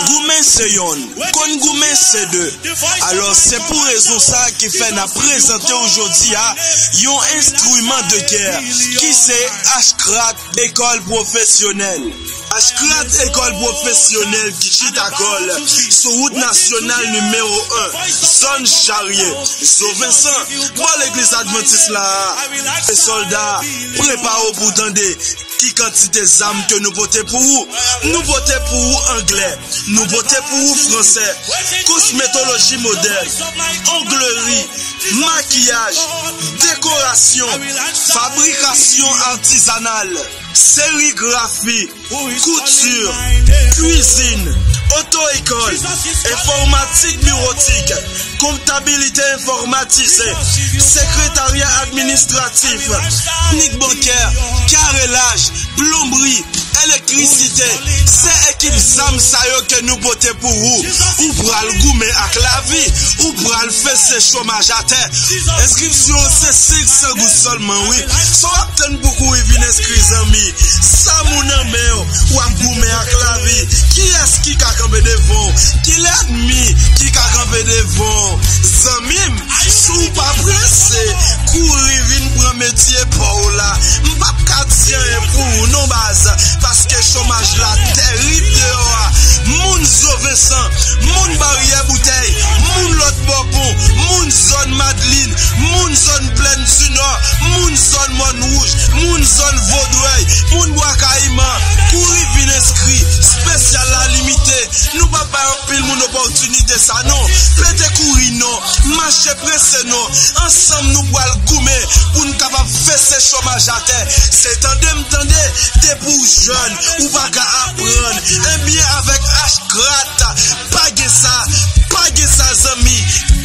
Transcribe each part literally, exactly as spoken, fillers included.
Goumen se yonn, konn goumen se de. Alò, se pou rezon sa a ki fè n ap prezante w jodi a yon enstriman de gè ki se Ashkrat Ekòl Pwofesyonèl. Ashkrat Ekòl Pwofesyonèl ki chita kò l sou wout nasyonal nimewo en, zòn Charye, Zovensan, bò legliz Advantis la a. E sòlda, prepare w pou w tande ki kantite zam ke nou pote pou ou. Nou pote pou ou anglè, nou pote pou ou fransè, kosmetoloji modèn, ongleri, makiyaj, dekorasyon, fabrikasyon atizanal, serigrafi, kouti, kwizin, oto-ekòl, enfòmatik biwotik, konptabilite enfòmatize, sekretarya administratif, teknik bankè, karelaj, plonbri, elektrisite. Se ekip zam sa yo ke nou pote pou ou. Ou pral goumen ak lavi, ou pral fese chomaj atè. Enskripsyon se senk san goud sèlman, wi. Sa w ap tann pou kouri vin enskri, zanmi? Zam ou nan men w, w ap goumen ak lavi. Kiyès ki ka kanpe devan w? Ki lènmi ki ka kanpe devan w? Zanmi m, si w pa prese, kouri vin pran metye pa w la. M p ap ka di anyen pou ou non, baz, paske chomaj la tèrib deyò a. Moun Zovensan, moun Baryè Boutèy, moun lòt bò pon, moun zòn Madlin, moun zòn Plèn di Nò, moun zòn Mòn Wouj, moun zòn Vodrèy, moun Bwa Kayiman, kouri vin enskri, espesyal la limite. Nou p ap bay anpil moun opòtinite sa non. Pete kouri non. Mache prese non. Ansanm nou pral goumen pou n kapab fese chomaj atè. Se tande m tande, depi w jèn, ou pa ka aprann. Ebyen, avèk Ashkrat, pa gen sa, pa gen sa, zanmi.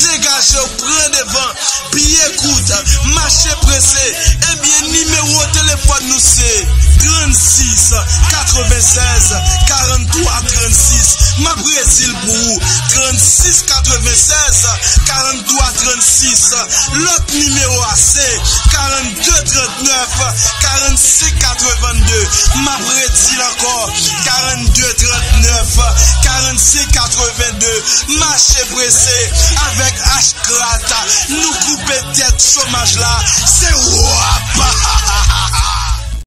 Degaje w, pran devan. Pye kout, mache prese. Ebyen, nimewo telefòn nou se trannsis katrevennsèz karanntwa trannsis. M ap redi l pou ou. Trannsis katrevennsèz karanntwa trannsis. Lòt nimewo a se karannde trannèf karannsenk katrevenndde. M ap redi l ankò, karannde trannèf karannsenk katrevenndde. Mache prese avèk Ashkrat. Nou koupe tèt chomaj la. Se wap!